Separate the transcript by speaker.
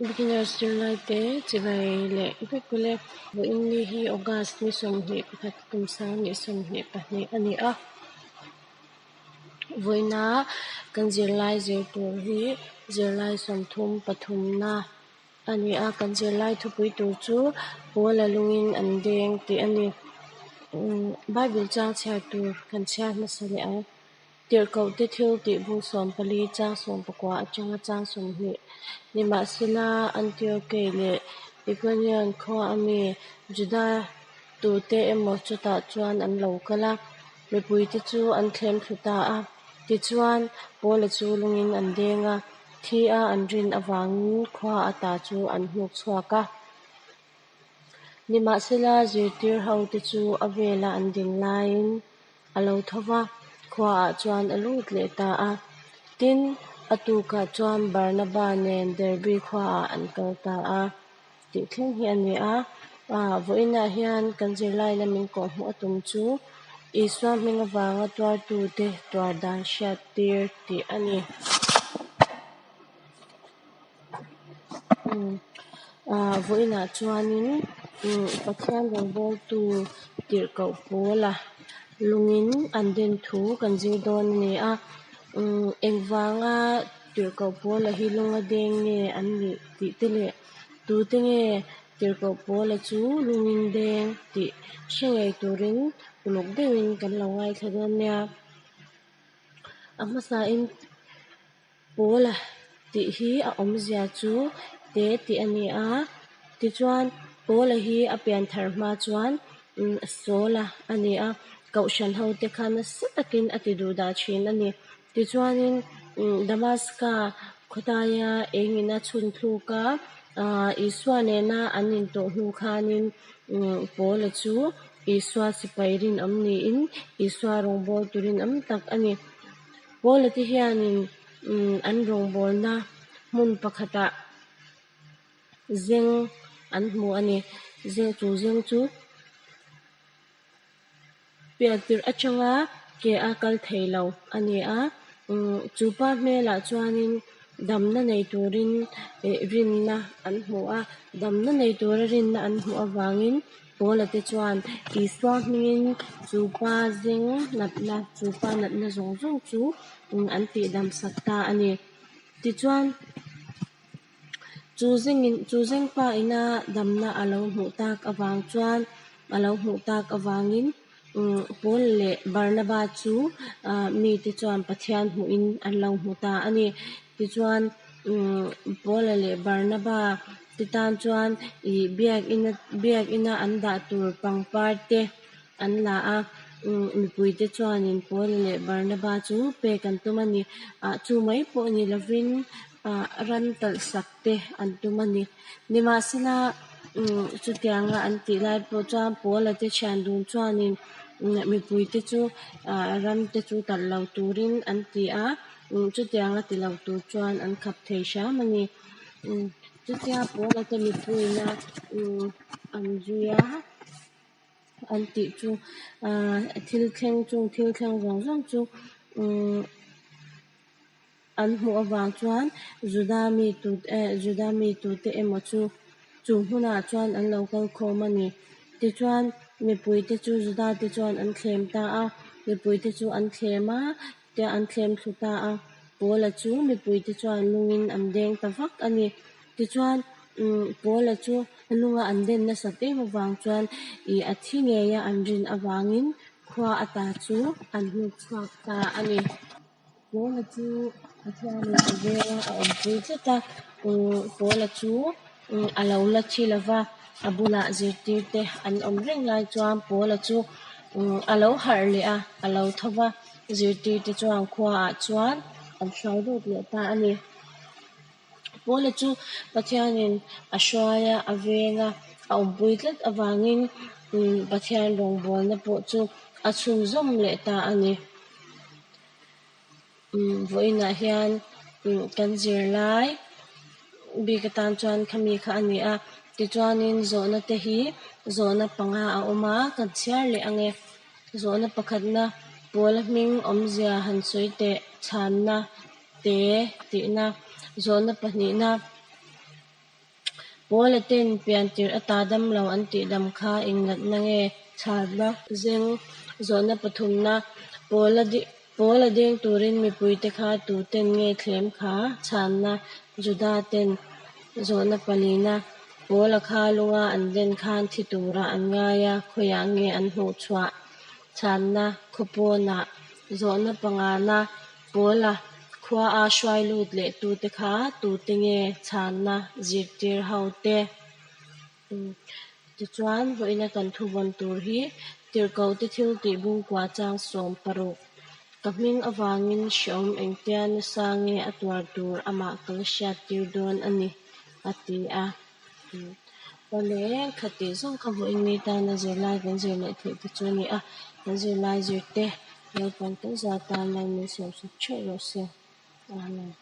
Speaker 1: Beginners zirlaite chibai leh vek ule. Vawiin ni hi August ni 21 kum 2022 a ni a. Vawiina kan zirlai zir tur hi zirlai sawmthum pathumna a ni a. Kan zirlai thupui tur chu Paula lungin an deng tih a ni. Bible chang chhiar tur kan chhiar hmasa leh ang. Tirhkohte thil tih bung 14 chang 19 atanga chang 20. Nimahsela, Antiokei leh Ikonion khua ami Juda tute emaw chutah chuan an lo kal a, mipuite chu an thlem thlu ta a. Tichuan, Paula chu lungin an deng a, thi a an rin avangin khua ata chu an hnuk chhuak a. Nimahsela, zirtir hote chu a vela an din laiin a lo tho va, khuaah chuan a lut leh ta a. Tin, a tukah chuan Barnaba nen Derby khuaah an kal ta a tih thleng hi a ni a. Vawiinah hian kan zirlaina min kawhhmuh a tum chu Isua hming avanga tuartute tuar dan hriattir tih a ni. Vawiinah chuanin Pathian rawngbawltu tirhkoh Paula lungin an den thu kan zir dawn a ni a. Engvanga tirhkoh Paula hi lunga deng nge an nih tih te leh tute nge tirhkoh Paula chu lungin deng tih hre ngei turin uluk deuhin kan lo ngaithla dawn nia. A hmasain. Paula tih hi a awmzia chu te tih a ni a, tichuan Paula hi a pian thar hma chuan Sawla a ni a, Kohhran ho te kha nasa takin a ti duh dah thin a ni. Tichuanin Damaska khawtaia engin a chhun thluk a, Isua nena an intawh hnu khanin Paula chu Isua sipai rinawm niin Isua rawngbawltu rinawm tak a ni. Paula te hianin an rawngbawlna hmun pakhatah zeng an hmu a ni. Zeng chu zeng chu pian tirh atanga ke a kal thei lo a ni a. Chu pa hmelah chuanin damna nei turin ih rinna an hmu a, damna nei tura rinna an hmuh avangin Paula te chuan Isua hmingin chu pa zeng natna, chu pa natna zawng zawng chu an tihdam sak ta a ni. Tichuan, chu zengin chu zeng pa ina damna a lo hmuh tak avang chuan a lo hmuh tak avangin Paul leh Barnaba chu mite chuan Pathian hmuhin an lo hmu ta a ni. Tichuan, Paula leh Barnaba te tan chuan ih biakina biakina an dah tur pangpar te an la a, mipuite chuanin Paula leh Barnaba chu pek an tum a ni. Ah chu mai pawh ni lovin ah ran talh sak te an tum a ni. Nimahsela chutianga an tih lai pawh chuan Paula te thian dun chuanin mipuite chu ah ram te chu talh lo turin an ti a, chutianga ti lo tur chuan an khap thei hram a ni. Chutia Paula te mipuiina an zui a an tih chu thil thleng chung thil thleng zawng zawng chu An hmuh avang chuan Juda mi tu eh Juda mi tute emaw chu chu hmunah chuan an lo kal khawm a ni. Tichuan, mipuite chu Juda te chuan an thlem ta a, mipuite chu an thlem a, tia an thlem thlu ta a. Paula chu mipuite chuan lungin an deng ta vak a ni. Tichuan, Paula chu lunga an den nasat em avang chuan ih a thi ngeia an rin avangin khua ata chu an hnuk chhuak ta a ni. Paula chu Pathianin a venga a awmpui tlat a, Paula chu a lo la thi lo va, a bulah zirtirte an awm reng lai chuan Paula chu a lo harh leh a, a lo tho va, zirtirte chuan khuaah chuan an hruai lut leh ta a ni. Paula chu Pathianin a hruai a, a veng a, a awmpui tlat avangin Pathian rawngbawlna pawh chu a chhunzawm leh ta a ni. Vawiinah hian kan zirlai bik atan chuan khami kha a ni a, tichuanin zawhna te hi zawhna panga a awm a, kan chhiar leh ang e. Zawhna pakhatna Pawla hming awmzia han sawi teh chhanna te tihna, zawhna pahnihna. Paula ten pian tirh ata damlo an tihdam kha eng natna nge? Chhanna, Zeng, Zawhna pathumna, Paula Paula deng turin mipuite kha tuten nge thlem kha? Chhanna, Juda ten. Zawhna palina, Paula kha lunga an den khan thi turah an ngai a, khawiah nge an hnuhchhuah? Chhanna, Khaw pawnah. Zawhna pangana, Paula khua a hruai lut leh tute kha tute nge? Chhanna, Zirtir ho te. Tichuan, vawiina kan thuvawn tur hi Tirhkohte thiltih bungkua chang 16, Ka hming avangin hreawm engtia nasa nge a tuar tur amah ka la hriattir dawn a ni, a ti a. Awle, khati zawng kha vawiin ni tana zirlai kan zir leh theih te chu a ni a, kan zirlai zirte Lalpan kan za tan mal min siamsak theuh rawh se. Amen.